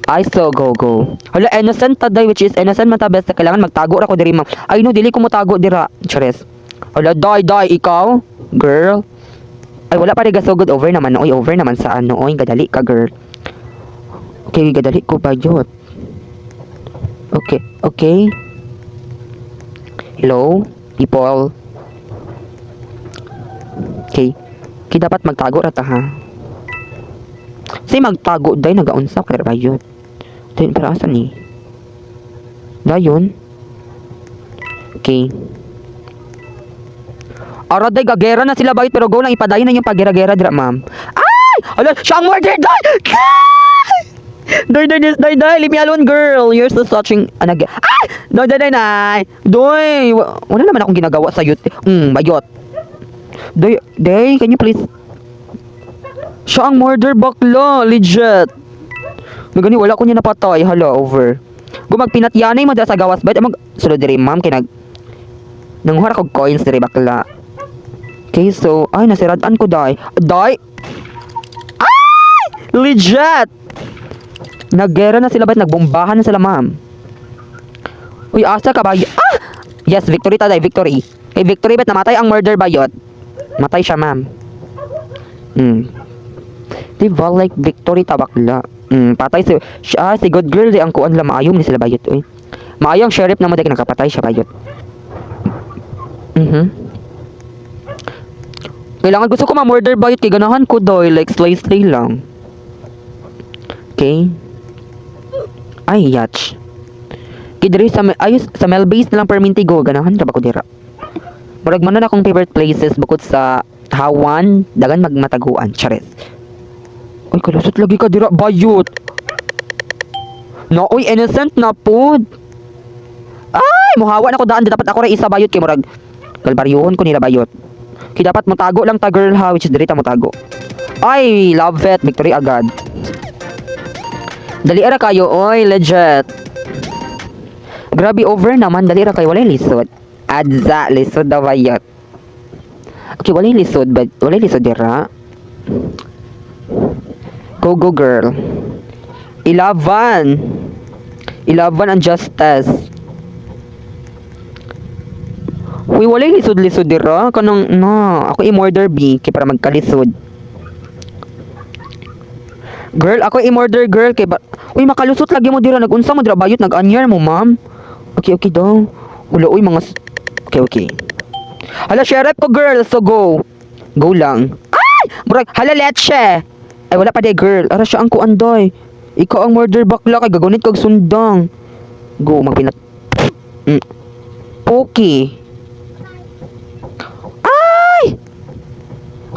Ay, so go, go. Hala, innocent ta day, which is innocent man ta best. Kailangan magtago ra ko diri, ma'am. Ay, no, dili ko motago dira. Chares. Hala, die, die, ikaw? Girl. Ay, wala pa rin gasugod. Over naman, oy, over naman sa ano, oy, gadali ka, girl. Okay, gadali ko bayot. Okay. Hello, people. Okay. Okay, dapat magtago ra ta, ha? Say magtago, day, nagaunsa ka bayot. Day, pero asa ni? Dayon. Okay. Ara day, gagera na sila bayot, pero go lang, ipadayon na yung pagera-gera dira, ma'am. Ay! Hala, siya ang murder, day! Day, day, day, day, day, leave me alone, girl. You're so touching. Anag, ay! Day, day, day, day. Day, wala naman akong ginagawa sa youth. Bayot. Day, day, can you please? Siya ang murder, bakla, legit. Nagani wala ko niya napatay, hala, over. Gumagpinatyanay mo da sa gawas bed, mag sulod diri, ma'am, kay nag nanguha ra kog coins diri, bakla. Okay, so ay nasirad-an ko day. Day. Ay! Legit. Naggera na sila ba't nagbombahan na sila, ma'am. Uy, asa ka ba? Ah! Yes, victory ta day, victory. Kay victory ba't namatay ang murder bayot? Matay siya, ma'am. Di ba like victory ta, bakla? Patay si siya, si good girl di ang kuan la maayo ni sila bayot oy. Maayo ang sheriff na mo dahil nakapatay siya bayot. Kailangan gusto ko ma-murder bayot kay ganahan ko doy like slay slay lang. Okay. Ay, yatch. Kay diri sa ay sa Melbase na lang perminti go ganahan ra ba ko dira. Murag man na akong favorite places bukod sa Hawan, dagan magmataguan, chares. Uy, kalusot lagi ka dira, bayot. No, uy, innocent na pod. Ay, muhawa na ko daan. Di dapat ako ra isa bayot kay murag kalbaryuhon ko nila bayot. Kay dapat motago lang ta, girl, ha, which is diri ta motago. Ay, love it, victory agad. Dali ra kayo, oy, legit. Grabe, over naman, dali ra kayo, walay lisod. Adza, lisod daw bayot. Okay, walay lisod, but walay lisod dira. Go, go, girl. Ilaban. Ilaban ang justice. Uy, walay lisod-lisod dira. Kanang, no, ako i-murder B, kay para magkalisod. Girl, ako i-murder girl, kay ba. Uy, makalusot lagi mo dira. Nagunsa mo dira, bayot, nag-anyar mo, ma'am. Okay, okay daw. Wala, uy, mga. Okay. Hala, sheriff ko, girl. So, go. Go lang. Ay! Murag, hala, leche! Ay, wala pa di, girl. Ara siya ang kuandoy. Ikaw ang murder bakla kay gagunit kag sundang. Go, magpinat. Poki. Ay!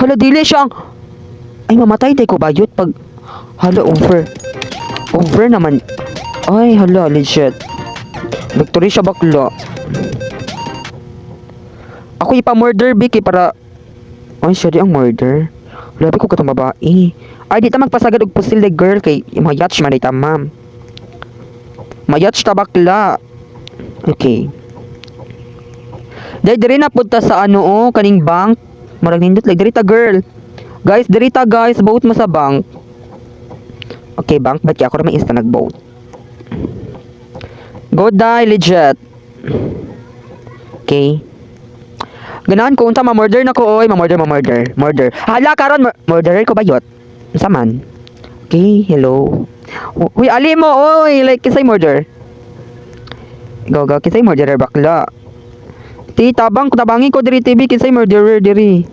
Hala, dili siya ang. Ay, mamatay day ko bayot pag. Hala, over. Over naman. Ay, hala, legit. Victory siya bakla. Ako ipa-murder, Vicky, para. Ay, siya di ang murder. Grabe ko katong babae. Ay, di ta magpasagad og pusil de, girl, kay mayatch man ta, ma'am. Mayatch ta bakla. Okay. Dahil diri na punta sa ano oh, kaning bank. Marag nindot like diri ta, girl. Guys, diri ta, guys, vote mo sa bank. Okay, bank, ba't kaya ako ra may insta nag-vote? Go die, legit. Okay. Ganahan ko unta ma-murder na ko oy, ma-murder, ma-murder, murder. Hala karon murderer ko bayot. Unsa man? Okay, hello. Uy, ali mo oy, like kisay murder. Go go, kisay murderer bakla. Ti tabang ko tabangin ko diri TV kisay murderer diri.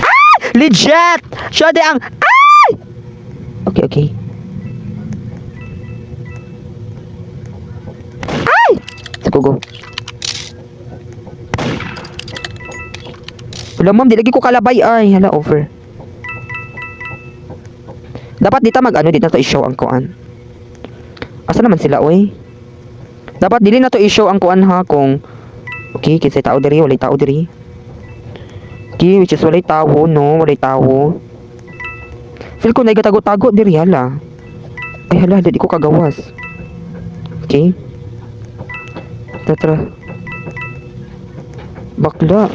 Ah! Legit! Siya di ang ay! Okay. Ay! Go go. Wala ma'am, di lagi ko kalabay ay. Hala, over. Dapat dito mag ano, dito to i-show ang kuan. Asa naman sila oy? Dapat dili na to i-show ang kuan ha kung okay, kinsay tao diri, walay tao diri. Okay, which is walay tawo, no, walay tawo. Feel ko na tago-tago diri hala. Ay hala, di ko kagawas. Okay. Tara, tara. Bakla.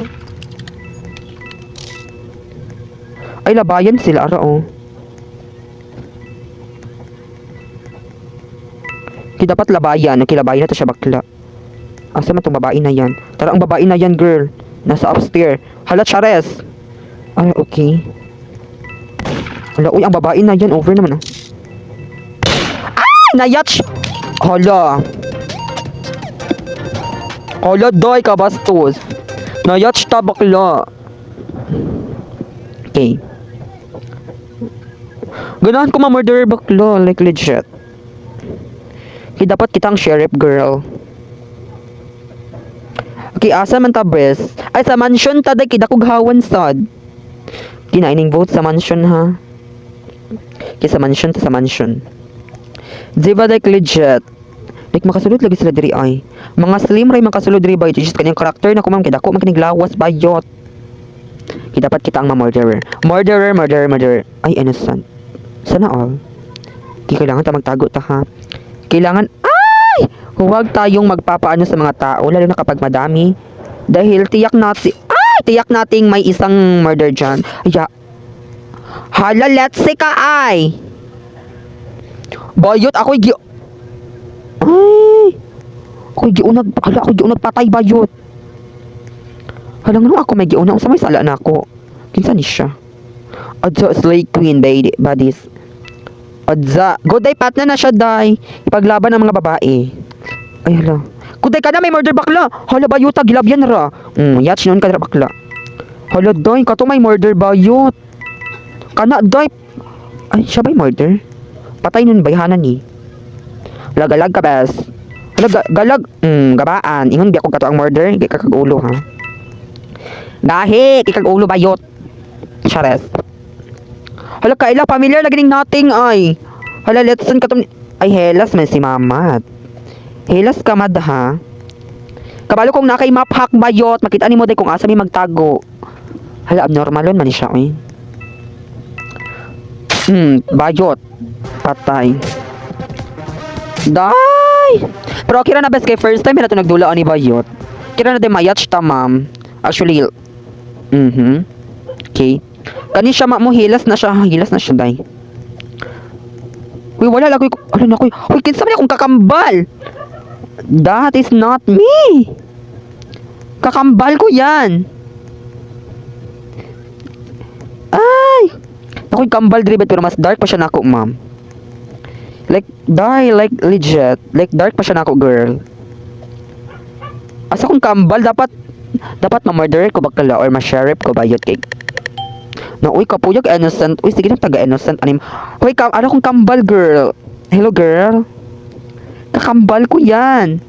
Ay, labayan sila, ara, oh. Okay, dapat labayan. Okay, labayan na to siya, bakla. Asa man tong babae na yan? Tara, ang babae na yan, girl. Nasa upstairs. Hala, chares. Ay, okay. Hala, uy, ang babae na yan. Over naman, ah. Ay, nayatch! Hala. Hala, day, kabastos. Nayatch ta, bakla. Okay. Ganahan ko ma-murder, bakla. Like, legit. Okay, dapat kitang sheriff, girl. Okay, asa man ta, bes? Ay, sa mansion ta, day, kidakog hawan sad. Kinaining vote sa mansion, ha? Okay, sa mansion ta, sa mansion. Di ba, like, legit? Like, makasulod lagi sila diri ay. Mga slim ray makasulod diri ba? Just kanyang karakter na kumam, kidako man kinig lawas, bayot. Okay, dapat kita ang ma-murderer. Murderer, murderer, murderer. Ay, innocent. Sana all. Okay, kailangan ta magtago ta, ha? Kailangan, ay! Huwag tayong magpapaano sa mga tao, lalo na kapag madami. Dahil tiyak natin, ay! Tiyak nating may isang murder dyan. Ay, ya. Hala, let's see ka, ay! Bayot, ako'y gi... Ay! Ako'y giunag, hala, ako'y giunag patay, bayot. Hala, nga ako may giuna, unsa may sala na ako? Kinsa ni siya? Adza, slay queen, baby, buddies. Adza, good day, pat na na siya, day. Ipaglaban ang mga babae. Ay, hala. Good day ka na, may murder, bakla. Hala, bayuta, gilabyan ra. Yats noon ka ra, bakla. Hala, day, kato may murder, bayot. Kana, day. Ay, siya ba'y murder? Patay nun, bayhanan ni. Lagalag ka, bes. Hala, galag. Gabaan. Ingon, di ako kato ang murder. Di ka kag-ulo, ha? Gahi, kikag ulo, bayot. Chares. Hala, kaila, familiar lagi ning nothing, ay. Hala, let's katong. Ay, helas man si mamat. Helas ka, mad, ha? Kabalo kung nakay map hack, bayot, makita ni mo day kung asa mi magtago. Hala, abnormalon man siya, oy. Bayot. Patay. Day! Pero kira na best kay first time na to nagdula ani, bayot. Kira na day mayatch ta, ma'am. Actually, Okay. Kani siya ma mo hilas na siya, hilas na siya day. Uy, wala lang ko. Ano na ko? Uy, kinsa man akong kakambal? That is not me. Kakambal ko yan. Ay! Ako'y kambal diri pero mas dark pa siya nako, ma'am. Like, die, like legit. Like, dark pa siya nako, girl. Asa kong kambal, dapat ma-murder ko bakla or ma-sheriff ko bayot kay na, uy, kapuyag innocent. Uy, sige na, taga innocent anim. Uy, kam ano kong kambal, girl? Hello, girl. Kakambal ko yan.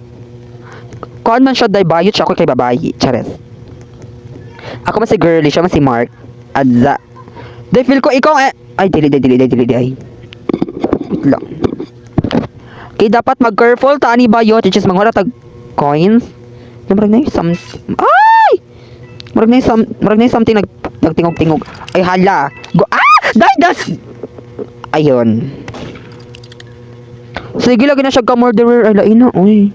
Kuan man siya day, bayot siya, ako kay babayi. Chares. Ako man si girly, siya man si Mark. Adza. Day, feel ko ikaw eh. Ay, dili, dili, dili, dili, ay. Wait lang. Kay dapat mag-careful ta ani, bayot. Which is mangwala tag coins. Murag na yung some... Ay! Murag na yung something nagtingog-tingog. Ay, hala. Go, ah! Day, day! Ayun. Sige, lagi na siya ka-murderer. Ay, lain na. Uy.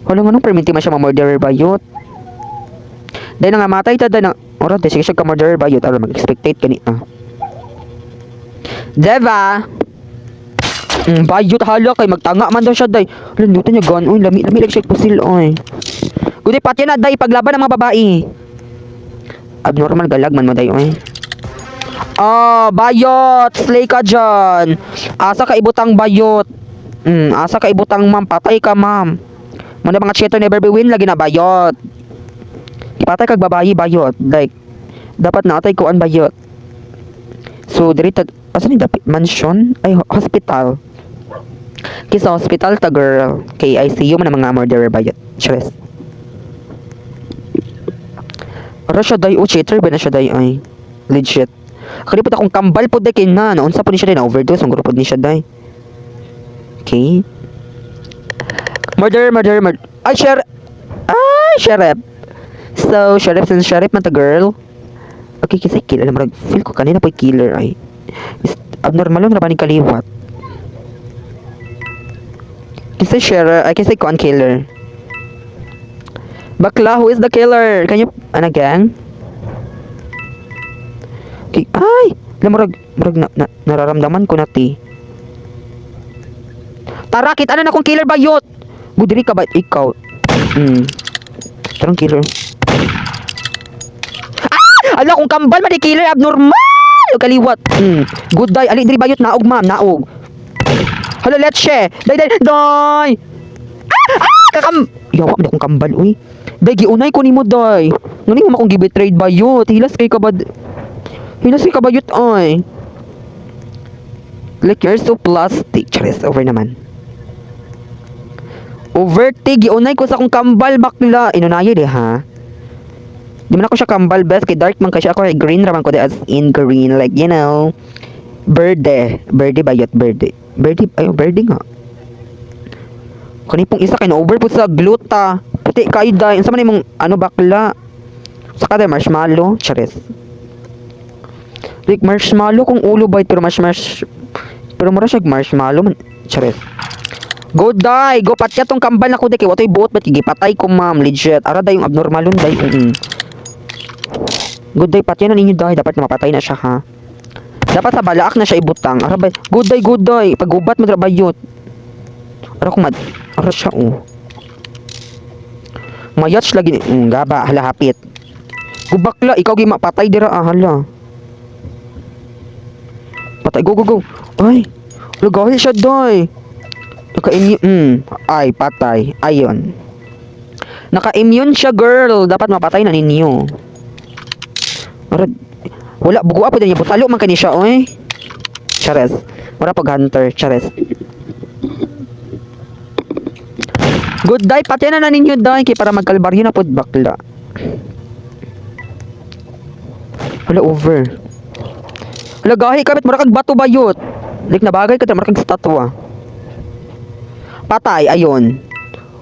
Hala nga nung perminti man siya ma-murderer, bayot. Dahil nga matay ta, dahil na... Ora, di sige siya ka-murderer, bayot. Aron mag-expectate kani ah. Deva! Bayot, hala kay magtanga man daw siya day. Hala, luto niya gun. Uy, lami lami lagi siya pusil oy. Kundi patya na day paglaban ng mga babae. Abnormal galag man mo day oy. Oh, bayot, slay ka dyan. Asa ka ibutang, bayot? Asa ka ibutang, ma'am? Patay ka, ma'am. Muna mga cheater never be win lagi na, bayot. Ipatay kag babayi, bayot. Like dapat natay kuan, bayot. So diri ta, asa ni dapat mansion? Ay, hospital. Kisa hospital ta, girl. Kay ICU man ang mga murderer, bayot. Stress. Ara siya day o cheater ba na siya day ay. Legit. Kalipot akong kambal po day kay na. Naunsa po ni siya day na overdose ang grupo ni siya day. Okay. Murder, murder, murder. Ay, sheriff. Ay, sheriff. So, sheriff and sheriff man ta, girl. Okay, kasi killer. Murag, feel ko kanina po killer ay. Is, abnormal lang na ba ni kaliwat? Kasi sheriff, ay kasi kuan killer. Bakla, who is the killer? Can you, ano gang? Okay, ay! Alam, murag, murag na, na, nararamdaman ko na ti. Tara, kita na akong killer, bayot. Gudiri ka ba ikaw? Tarang killer. Ah! Ala, kung kambal man di killer abnormal. Kaliwat. Good day. Ali diri, bayot, naog, ma'am, naog. Hala, let's. Day day day. Ah! Ah! Kakam Yawa man akong kambal, uy. Day, giunay ko nimo, day. Ngani mo akong gibetrayed, bayot. Hilas kay kabad. Hilas kay kabayot ay. Like, you're so plastic. Charis, over naman. Over, te, giunay ko sa akong kambal, bakla. Inunayo di ha. Di man ako siya kambal best kay dark man kay siya, ako kay green raman ko di, as in green, like berde berde, bayot, berde berde, ayo, berde nga. Kani pong isa kay na over po sa gluta, puti kayo, day. Unsa man imong ano, bakla? Sa kada marshmallow, charis. Like marshmallow kung ulo bay, pero marsh pero mura siya marshmallow man, charis. Go die, go patya tong kambal na ko day kay watoy buot bat gipatay ko, ma'am, legit. Ara day yung abnormalon day. Good day, patya na ninyo, day. Dapat na mapatay na siya ha. Dapat sa balaak na siya ibutang. Ara bay, good day, good day. Pagubat mo dra, bayot. Ara kung mad ara siya oh. Mayats lagi ni gaba hala hapit. Gubakla, ikaw gi mapatay dira ah, hala. Patay, go go go. Ay, lagahi siya, day. Naka-immune, ay, patay. Ayon. Naka-immune siya, girl. Dapat mapatay na ninyo. Ara, wala, bugo pa din niya. Butalo man kani siya, oy. Chares. Mura pag hunter, chares. Good day, patay na na ninyo, day. Kay para magkalbaryo na pod, bakla. Hala, over. Hala, gahi kabit, mura kag bato, bayot. Like, nabagay ka, mura kag statwa. Patay, ayon.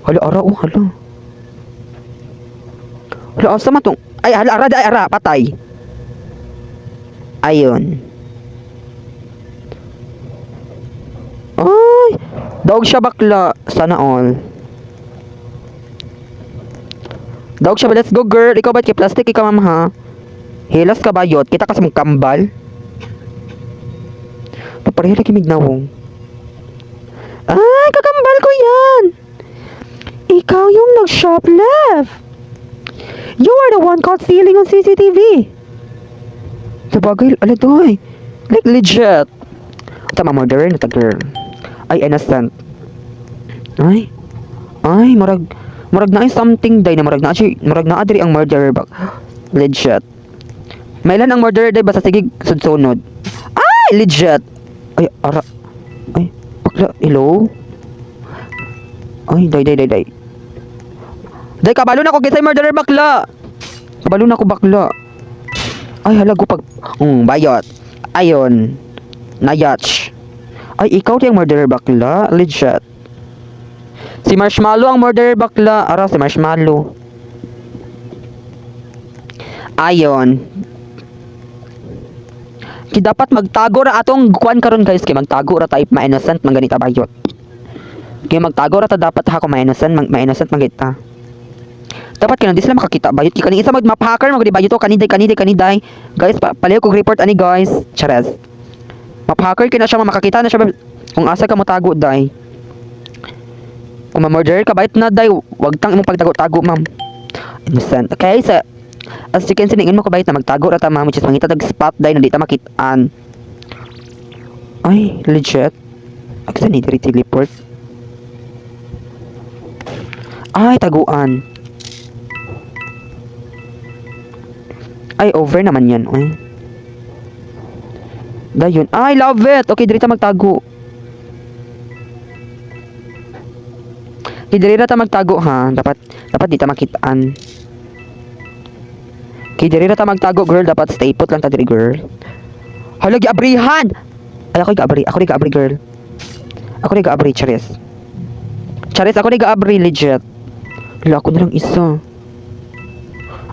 Hala, ara, oh, hala. Hala, asa man tong? Ay, hala, ara, ay, ara, patay. Ayon. Ay, dog siya, bakla. Sana all. Dog siya, let's go, girl. Ikaw ba't kay plastic ikaw, ma'am, ha? Hilas ka, bayot. Kita ka sa mong kambal. Papareho lagi mignawong. Ay, kakambal ko yan. Ikaw yung nag-shoplift. You are the one caught stealing on CCTV. Sabagay, ala doy. Like legit. Tama, murderer na ta, girl. Ay, innocent. Ay. Ay, murag na ay something day na murag na siya, murag na adri ang murderer bak. Legit. Mailan ang murderer day, basta sige sudsunod. Ay, legit. Ay, ara. Ay, bakla, hello? Ay, day, day, day, day. Day, kabalo na ko kinsay murderer, bakla. Kabalo na ko, bakla. Ay, hala ko pag bayot. Ayon. Nayach. Ay, ikaw yung murderer, bakla. Legit. Si Marshmallow ang murderer, bakla. Ara, si Marshmallow. Ayon. Ki dapat magtago ra atong kuan karon, guys, kay magtago ra type ma-innocent man ganita, bayot. Kay magtago ra ta dapat ha kung ma-innocent, ma-innocent man kita. Dapat kay di sila makakita, bayot, kay kaning isa mag map hacker mag bayot to kaniday kaniday kaniday. Guys, pa paliw kog report ani, guys. Chares. Map hacker kay na siya, makakita na siya kung asa ka motago, day. Kung ma-murder ka bayot na, day, wag tang imong pagtago-tago, ma'am. Innocent. Okay, sa as you can see, ningon mo ko bayot na magtago ra ta, ma'am, which is mangita tag spot, day, na di ta makitaan. Ay, legit. Asa ni diri teleport? Ay, taguan. Ay, over naman yan, oy. Dayon. Ay, love it! Okay, diri ta magtago. Okay, diri ra ta magtago, ha. Dapat di ta makitaan. Okay, diri ra ta magtago, girl. Dapat stay put lang ta diri, girl. Hala, giabrihan! Ay, ako gaabri. Ako rin gaabri, girl. Ako rin gaabri, charis. Charis, ako rin gaabri, legit. Hala, ako na lang isa.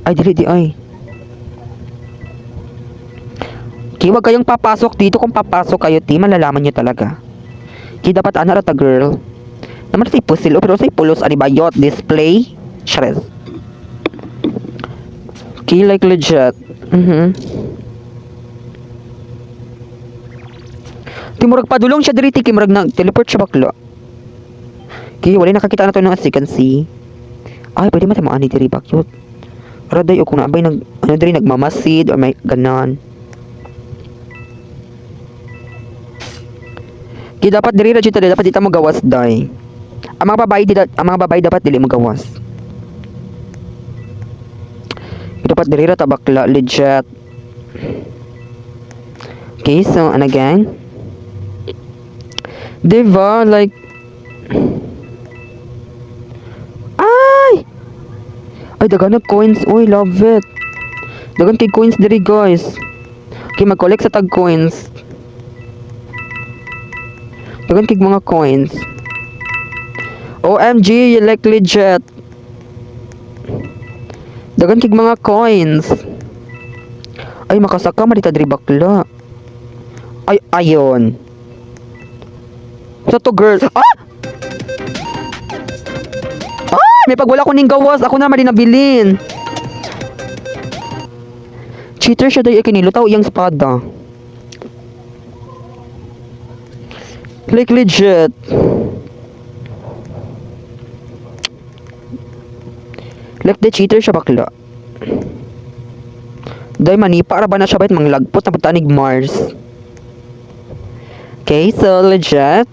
Ay, dili, di, ay. Okay, wag kayong papasok dito. Kung papasok kayo, ti, malalaman nyo talaga. Okay, dapat ana ra ta, girl. Naman sa pusil, oh, pero sa pulos, ani bayot, display. Charis. Okay, like legit. Ti murag padulong siya diri, ti, kay murag nag teleport siya, bakla. Okay, wala nakakita na to, no, as you can see. Ay, pwede man tayo maani diri ba, cute. Raday o kung naabay nag, ano diri, nagmamasid or may ganan. Kaya dapat diri ra jud ta, dapat di ta mo gawas, day. Ang mga babae dapat dili mo gawas. Kaya dapat diri ra ta, bakla, legit. Okay, so and again. Diba? Like, ay! Ay, daghan na coins. Uy, love it. Daghan kay coins diri, guys. Okay, mag-collect sa tag coins. Daghan kay mga coins. OMG, you like legit. Daghan kay mga coins. Ay, makasaka marita diri, bakla. Ay, ayon. Sa to, girl. Ah! Ah! May pag wala ko ning gawas, ako na man nabilin. Cheater siya dahil kinilutaw iyang espada. Like legit. Like the cheater siya, bakla. Dahil manipa ra ba na siya bait manglagpot na putanig Mars. Okay, so legit.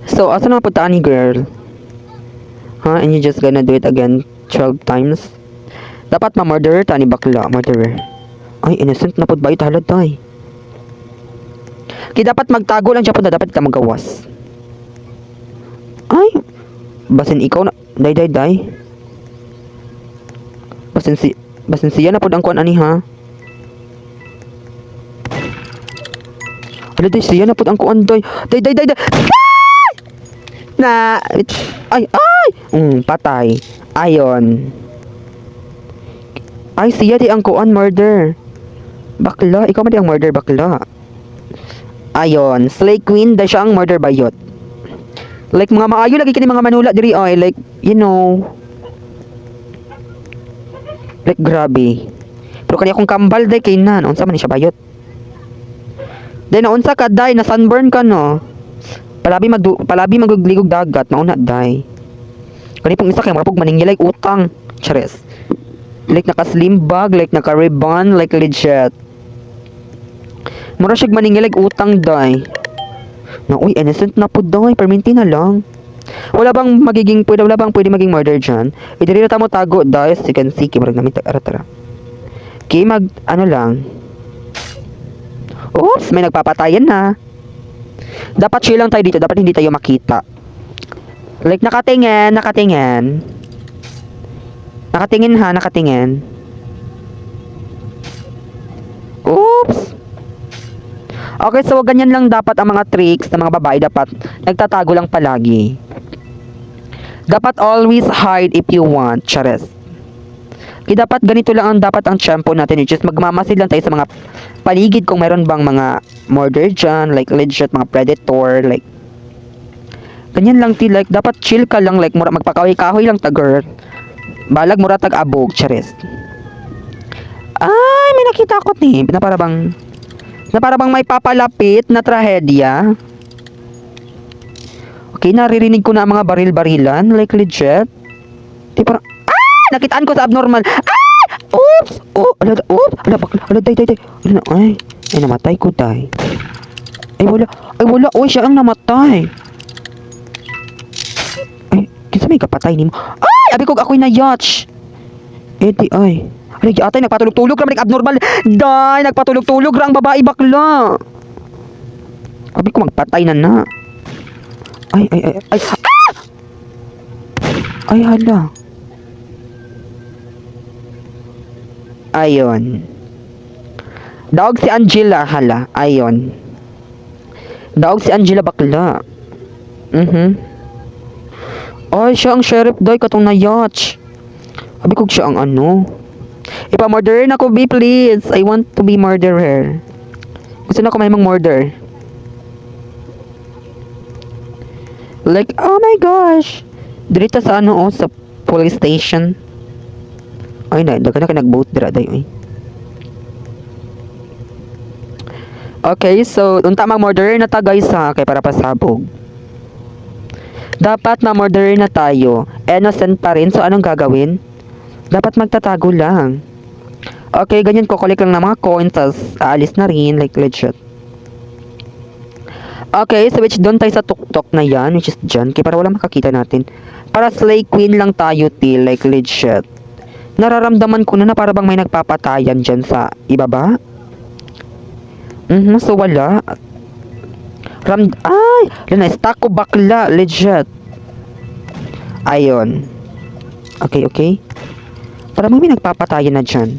So, asa na punta ni girl? Huh? And you just gonna do it again 12 times? Dapat ma-murderer ta ni bakla. Murderer. Ay, innocent na pud ba ito? Halad tay. Kaya dapat magtago lang siya punta. Dapat ka magawas. Ay! Basin ikaw na. Day, day, day. Basin siya na pud ang kuan ani ha. Ala, day, siya na pud ang kuan, day. Day, day, day, day. Ay! Na, ay, ay! Patay. Ayon. Ay, siya di ang kuan, murder. Bakla, ikaw man di ang murder, bakla. Ayon, Slay Queen, da siya ang murder bayot. Like, mga maayo lagi kini mga manula diri ay, like, you know. Like, grabe. Pero kani akong kambal day kay nan, unsa man ni siya bayot. Day na unsa ka day, na sunburn ka no. Palabi magligog dagat, mauna day. Kani pong isa kay murag maningilay utang. Chares. Like naka slim bag, like naka ribbon, like legit. Mura siya maningilay utang day. Na uy, innocent na pud day, perminti na lang. Wala bang pwede maging murder dyan? Idiri na tamo tago day, as you can see, kay murag namin tara tara. Kay mag ano lang. Oops, may nagpapatayan na. Dapat chill lang tayo dito, dapat hindi tayo makita. Like nakatingin, nakatingin. Nakatingin ha, nakatingin. Oops. Okay, so ganyan lang dapat ang mga tricks ng mga babae, dapat nagtatago lang palagi. Dapat always hide if you want, chares. Kaya dapat ganito lang ang dapat ang tiyempo natin, which is magmamasid lang tayo sa mga paligid kung meron bang mga murder dyan, like legit, mga predator, like ganyan lang ti, like dapat chill ka lang, like mura magpakahoy-kahoy lang ta, girl. Balag mura tag abog, chares. Ay, may nakita ko ni, na para bang may papalapit na trahedya. Okay, naririnig ko na ang mga baril-barilan, like legit. Di parang, ah! Nakitaan ko sa abnormal. Ah! Oops! Oh, ala, oops! Ala, bakla, ala, day, day, day. Ala, ay, ay, namatay ko, day. Ay, wala, ay, wala, oy, siya ang namatay. Ay, kinsa may kapatay nimo? Ay, abi ko ako'y na-yacht. Eh, di, ay. Ay, atay, nagpatulog-tulog ra man abnormal. Day, nagpatulog-tulog ra ang babae, bakla. Abi ko magpatay na na. Ay, ay, ay, ay. Ah! Ay, hala. Ayon. Daog si Angela, hala. Ayon. Daog si Angela, bakla. Ay, siya ang sheriff, day, katong na yacht. Abi ko siya ang ano. Ipa-murderer na ko, be, please. I want to be murderer. Gusto na ko may mang murder. Like, oh my gosh. Dirita sa ano, oh, sa police station. Ay, na, daga na ka nag-boat dira, day, ay. Okay, so unta mag-murder na ta, guys, ha, kay para pasabog. Dapat ma-murder na tayo. Innocent pa rin, so anong gagawin? Dapat magtatago lang. Okay, ganyan ko, collect lang ng mga coins, tas aalis na rin, like legit. Okay, so which doon tayo sa tuktok na yan, which is dyan, kaya para wala makakita natin. Para slay queen lang tayo, till, like legit. Nararamdaman ko na na para bang may nagpapatayan dyan sa ibaba. So wala. Ay! Wala na, stuck ko, bakla, legit. Ayun. Okay. Para may nagpapatayan na dyan.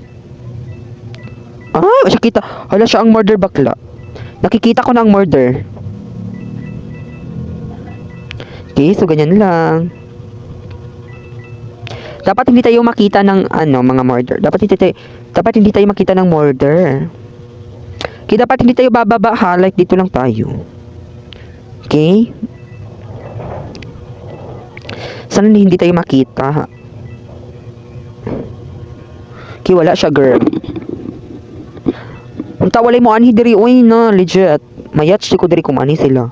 Ay, siya kita. Hala, siya ang murder, bakla. Nakikita ko na ang murder. Okay, so ganyan lang. Dapat hindi tayo makita ng ano, mga murder. Dapat hindi tayo makita ng murder. Okay, dapat hindi tayo bababa ha, like dito lang tayo. Okay? Sana hindi tayo makita. Okay, wala siya, girl. Unta walay mo anhi diri oy na, legit. Mayat ko diri kung ani sila.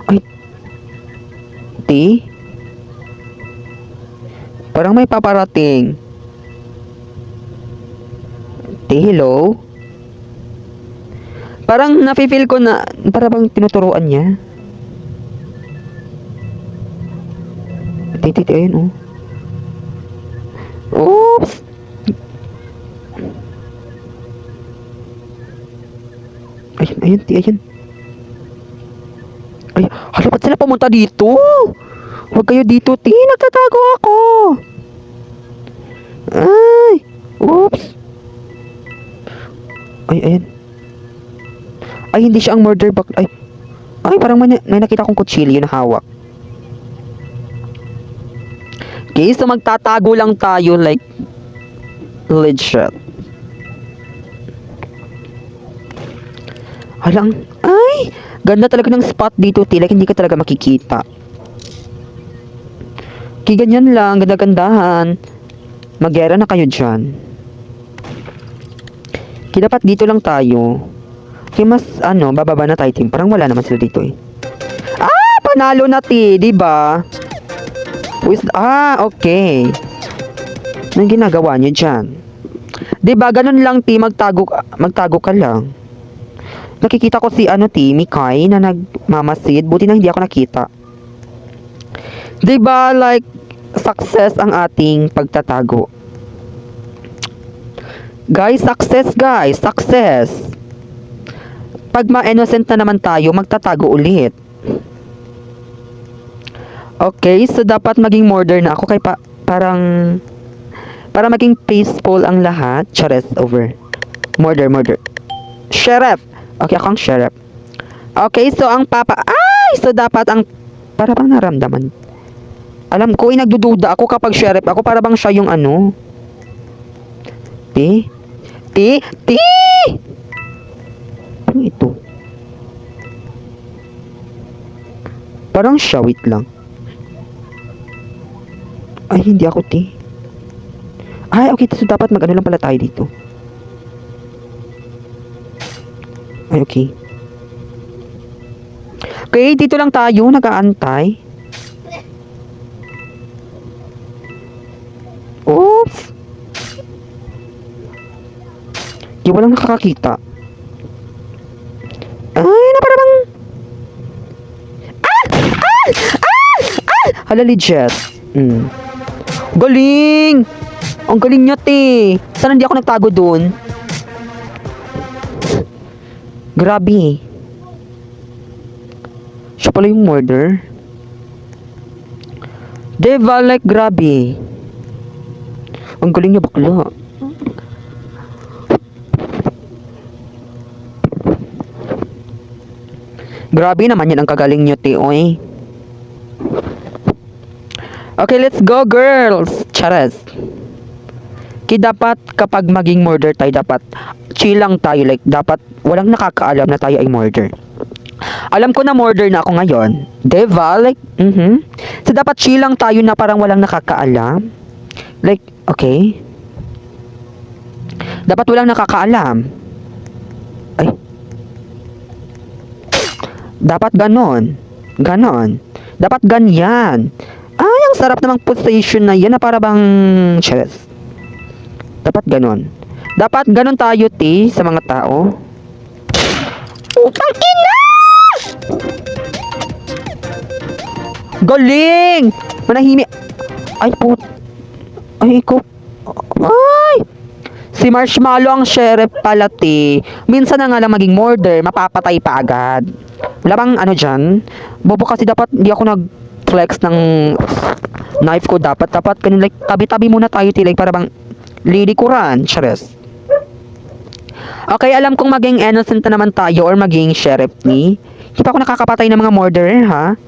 Ay. Ti? Parang may paparating. Ti, hello? Parang nafe-feel ko na para bang tinuturuan niya. Ti, ti, ti, ayun oh. Oops! Ayun, ayun, ti, ayun. Ay, hala, ba't sila pumunta dito? Huwag kayo dito, ti. Nagtatago ako. Ay, oops. Ay, ayun. Ay, hindi siya ang murder bak. Ay, ay, parang may nakita akong kutsilyo na hawak. Okay, so magtatago lang tayo like legit. Halang, ay, ganda talaga ng spot dito, ti. Like, hindi ka talaga makikita. Okay, ganyan lang, ganda-gandahan. Magyera na kayo dyan. Okay, dapat dito lang tayo. Okay, mas, ano, bababa na tayo, team. Parang wala naman sila dito eh. Ah, panalo na, ti, di ba? Ah, okay. Anong ginagawa niyo dyan? Di ba, ganun lang, ti, magtago, magtago ka lang. Nakikita ko si, ano, ti, Mikay na nagmamasid. Buti na hindi ako nakita. Di ba, like, success ang ating pagtatago. Guys, success, guys. Success. Pag ma-innocent na naman tayo, magtatago ulit. Okay, so dapat maging murder na ako kay parang para maging peaceful ang lahat. Chares over. Murder, murder. Sheriff. Okay, ako ang sheriff. Okay, so ang papa ay, so dapat ang para bang naramdaman. Alam ko, eh, nagdududa ako kapag sheriff ako, para bang siya yung ano. Ti? Ti? Ti! Ano ito? Parang siya, wait lang. Ay, hindi ako, ti. Ay, okay. So, dapat mag-ano lang pala tayo dito. Ay, okay. Okay, dito lang tayo. Nag-aantay. Oops! Di, walang nakakakita. Ay, na parang... Ah! Ah! Ah! Ah! Hala, legit. Galing! Ang galing niya, te. Sana hindi ako nagtago dun. Grabe. Siya pala yung murder. Diba, like, grabe. Ang galing niya, bakla. Grabe naman yan ang kagaling niyo, te, oy. Okay, let's go, girls! Charas. Kaya dapat kapag maging murder tayo, dapat chill lang tayo. Like, dapat walang nakakaalam na tayo ay murder. Alam ko na murder na ako ngayon. Diba? Like, So, dapat chill lang tayo na parang walang nakakaalam. Like, okay. Dapat walang nakakaalam. Ay. Dapat ganon. Ganon. Dapat ganyan. Ay, ang sarap namang position na yan na para bang chess. Dapat ganon. Dapat ganon tayo, ti, sa mga tao. Putang ina! Galing! Manahimik. Ay, put... Ay, ikaw. Ay! Si Marshmallow ang sheriff pala, te. Minsan na nga lang maging murder, mapapatay pa agad. Wala bang ano dyan? Bobo kasi, dapat hindi ako nag-flex ng knife ko dapat. Dapat ganun, like, tabi-tabi muna tayo, te. Like, para bang lilikuran. Chares. Okay, alam kong maging innocent na naman tayo or maging sheriff ni. Hindi pa ako nakakapatay ng mga murderer, ha?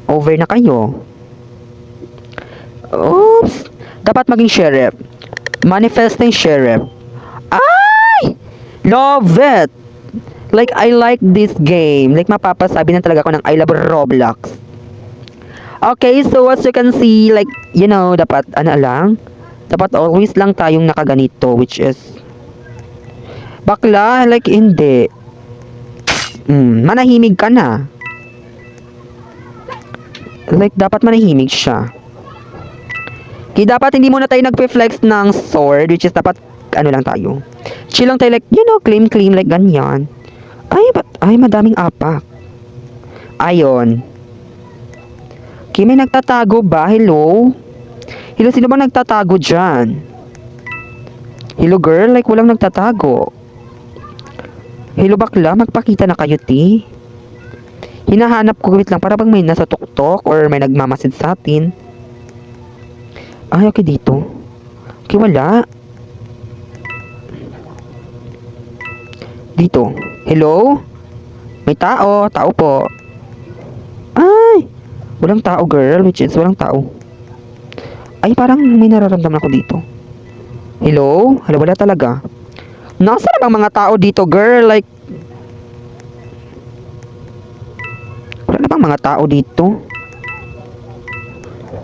Over na kayo. Oops! Dapat maging sheriff. Manifesting sheriff. Ay! Love it! Like, I like this game. Like, mapapasabi na talaga ako ng I love Roblox. Okay, so as you can see, like, dapat, ano lang, dapat always lang tayong nakaganito, which is, bakla, like, hindi. Manahimik ka na. Like, dapat manahimik siya. Kaya dapat hindi muna tayo nagpe-flex ng sword, which is dapat, ano lang tayo. Chill lang tayo, like, claim, claim, like, ganyan. Ay, ba't, ay, madaming apak. Ayon. Okay, may nagtatago ba? Hello? Hello, sino ba nagtatago dyan? Hello, girl? Like, walang nagtatago. Hello, bakla? Magpakita na kayo, ti. Hinahanap ko, wait lang, para bang may nasa tuktok or may nagmamasid sa atin. Ay, okay dito. Okay, wala. Dito. Hello? May tao. Tao po. Ay! Walang tao, girl. Which is, walang tao. Ay, parang may nararamdaman ako dito. Hello? Hello, wala talaga. Nasaan na bang mga tao dito, girl? Like, wala na bang mga tao dito?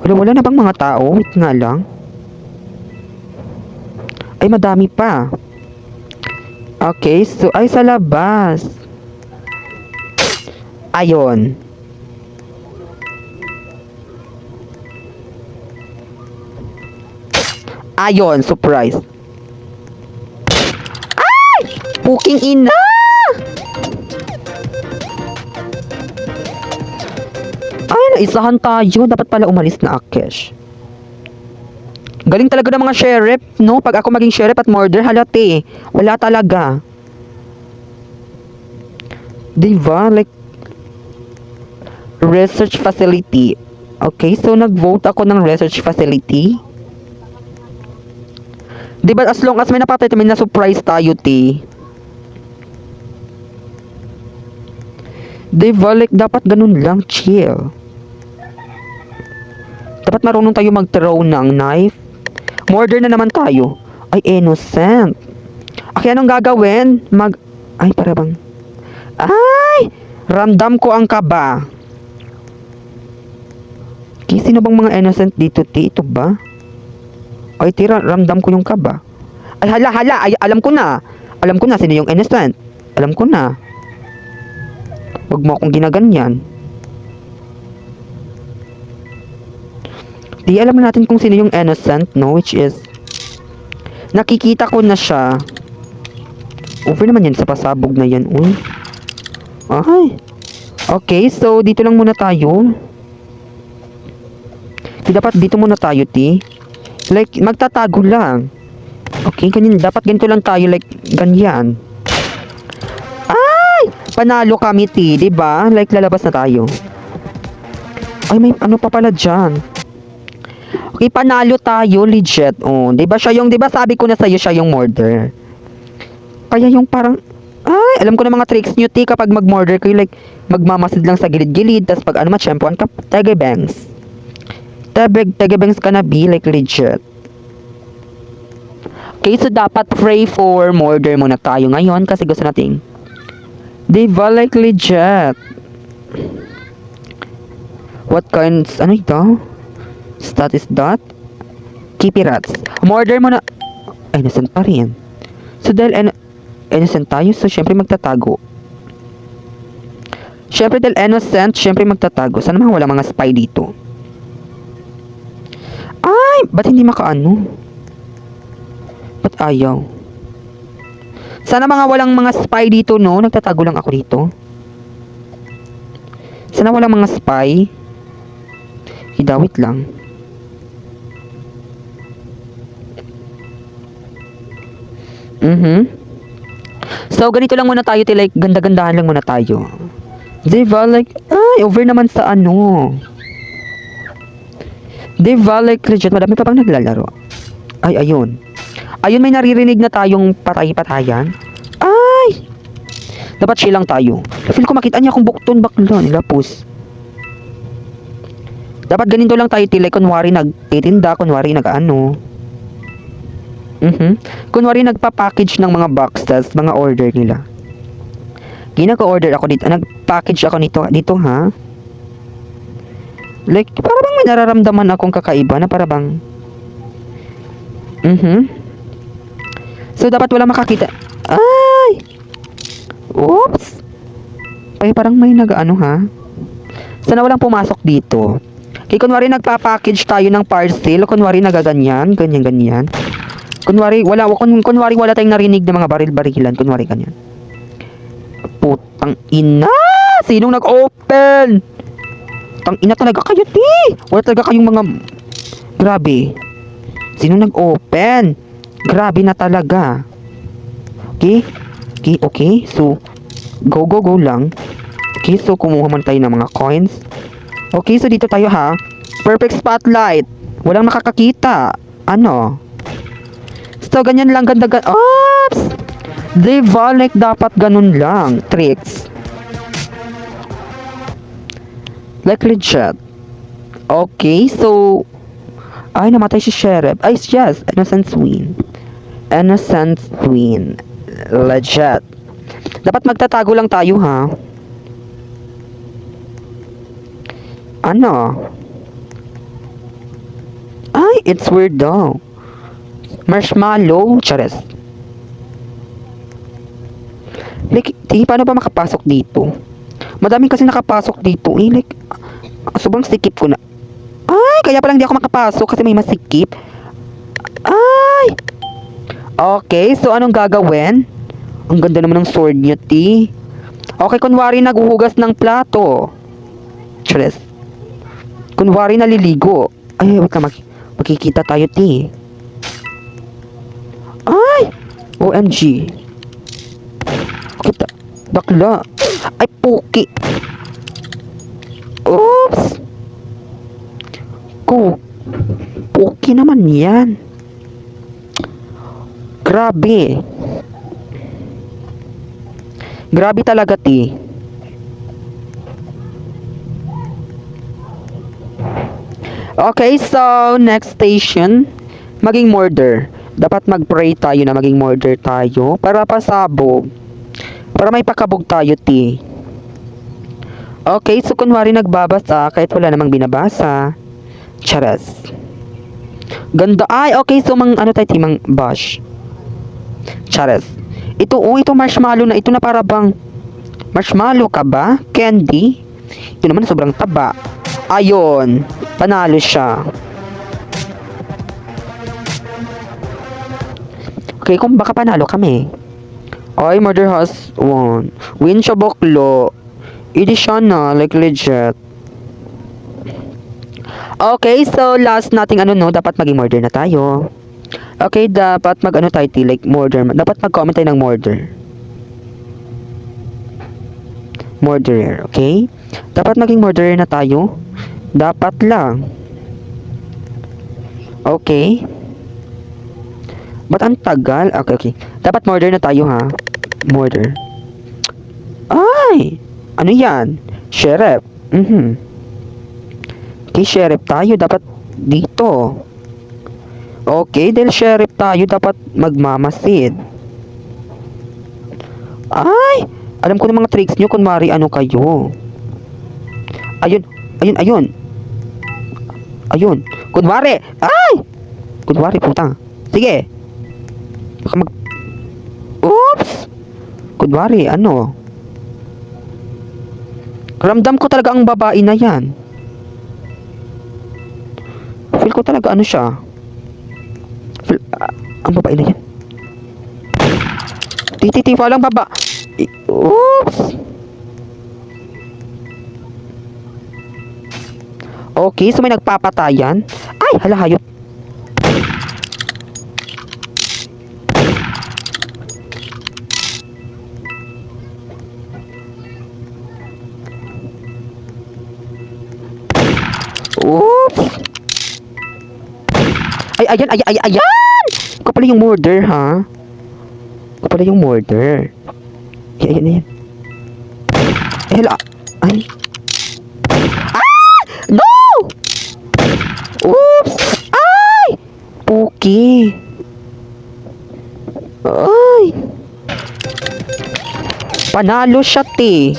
Wala, wala na bang mga tao? Wait nga lang. Ay, madami pa. Okay, so, ay, sa labas. Ayon. Ayon, surprise. Ay! Puking ina! Ay, naisahan tayo. Dapat pala umalis na, Akesh. Galing talaga ng mga sheriff, no? Pag ako maging sheriff at murder, halate. Wala talaga. Diba? Like, research facility. Okay, so nag-vote ako ng research facility. Diba, as long as may napatay, may na-surprise tayo, ti. Diba, like, dapat ganun lang, chill. Dapat marunong tayo mag-throw ng knife. Murder na naman tayo. Ay, innocent. Okay, anong gagawin? Ay, para bang... Ay! Ramdam ko ang kaba. Okay, sino bang mga innocent dito, ti? Ito ba? Ay, tira, ramdam ko yung kaba. Ay, hala, hala. Ay, alam ko na. Alam ko na sino yung innocent. Alam ko na. Huwag mo akong ginaganyan. Di alam na natin kung sino yung innocent, no? Which is, nakikita ko na siya. Over naman yan sa pasabog na yan, uy. Ay. Okay, so dito lang muna tayo. Di dapat dito muna tayo, ti. Like, magtatago lang. Okay, ganyan. Dapat ganito lang tayo, like, ganyan. Ay! Panalo kami, ti. 'Di ba? Like, lalabas na tayo. Ay, may ano pa pala dyan. Okay, panalo tayo, legit. Oh, 'di ba siya yung, 'di ba sabi ko na sa'yo siya yung murder. Kaya yung parang, ay, alam ko na mga tricks nyo, ti, kapag mag-murder kayo, like, magmamasid lang sa gilid-gilid, tas pag ano, matsyempoan ka, tege bangs. Tebe, tege bangs ka na, be, like, legit. Okay, so dapat pray for murder muna tayo ngayon kasi gusto nating, 'di ba, like, legit. What kinds, ano ito? Stat is that? Kipi rats. Murder muna. Ay, nasan pa rin? So, dahil innocent tayo, so syempre magtatago. Syempre dahil innocent, syempre magtatago. Sana mga wala mga spy dito. Ay, ba't hindi makaano? Ba't ayaw? Sana mga walang mga spy dito, no? Nagtatago lang ako dito. Sana walang mga spy. Hidawit lang. So, ganito lang muna tayo, like, ganda-gandahan lang muna tayo. Diba? Like, ay, over naman sa ano. Diba? Like, legit, madami pa bang naglalaro? Ay, ayun. Ayun, may naririnig na tayong patay-patayan. Ay! Dapat chill lang tayo. Feel ko makita niya akong bukton bakla nila, pus. Dapat ganito lang tayo, like, kunwari nagtitinda, kunwari nag-ano. Kunwari nagpa-package ng mga boxes, mga order nila. Ginag-order ako dito, nag-package ako nito, dito ha. Like, para bang may nararamdaman akong kakaiba na para bang. So, dapat wala makakita. Ay! Oops! Ay, parang may nag-ano ha. Sana walang pumasok dito. Kaya kunwari nagpa-package tayo ng parcel, kunwari nagaganyan, ganyan, ganyan. Kunwari wala tayong narinig ng mga baril-barilan, kunwari ganyan. Putang ina! Sinong nag-open? Tang ina talaga kayo, ti! Wala talaga kayong mga. Grabe. Sino nag-open? Grabe na talaga. Okay? Okay. So, go, go, go lang. Okay, so kumuha man tayo ng mga coins. Okay, so dito tayo ha. Perfect spotlight. Walang makakakita. Ano? So, ganyan lang ganda ganda. Oops! Diba? Like, dapat ganun lang. Tricks. Like, legit. Okay, so. Ay, namatay si Sheriff. Ay, yes. Innocent win. Innocent win. Legit. Dapat magtatago lang tayo, ha? Ano? Ay, it's weird daw. Marshmallow. Chares. Like, di, paano ba makapasok dito? Madami kasi nakapasok dito. Eh, like, sobrang sikip ko na. Ay, kaya palang hindi ako makapasok kasi may masikip. Ay! Okay, so anong gagawin? Ang ganda naman ng sword niya, ti. Okay, kunwari naghuhugas ng plato. Chares. Kunwari naliligo. Ay, wait lang, makikita tayo, ti. Ay! OMG. Kita. Bakla. Ay, puki. Oops. Ko. Puki naman yan. Grabe. Grabe talaga, ti. Okay, so next station, maging murder. Dapat mag-pray tayo na maging murder tayo para pasabog. Para may pakabog tayo, ti. Okay, so kunwari nagbabasa kahit wala namang binabasa. Charas. Ganda. Ay, okay, so mang ano tayo, ti, mang bash. Charas. Ito, oh, ito marshmallow na. Ito na para bang marshmallow ka ba? Candy? Ito naman sobrang taba. Ayun. Panalo siya. Okay, kung baka panalo kami. Ay, murder has won. Win siya baklo. Hindi siya na, like legit. Okay, so last nating ano no, dapat maging murder na tayo. Okay, dapat mag ano tayo, like murder. Dapat mag-comment tayo ng murder. Murderer, okay? Dapat maging murderer na tayo. Dapat lang. Okay. Ba't ang tagal? Okay. Dapat murder na tayo, ha? Murder. Ay! Ano yan? Sheriff. Okay, sheriff tayo. Dapat dito. Okay, dahil sheriff tayo, dapat magmamasid. Ay! Alam ko ng mga tricks nyo, kunwari ano kayo. Ayun, ayun, ayun. Ayun. Kunwari! Ay! Kunwari, putang. Sige. Baka mag. Kunwari, ano? Ramdam ko talaga ang babae na yan. Feel ko talaga ano siya. Feel, ang babae na yan. Tititi, walang baba. Oops! Okay, so may nagpapatayan. Ay, hala, hayop. Oops! Ay, ayan, ay, ay, ayan! Ikaw pala yung murder, ha? Ikaw pala yung murder. Ay, ayan, ayan. Ay, hala. Ay. Ah! No! Oops! Ay! Puki. Ay! Panalo siya, te.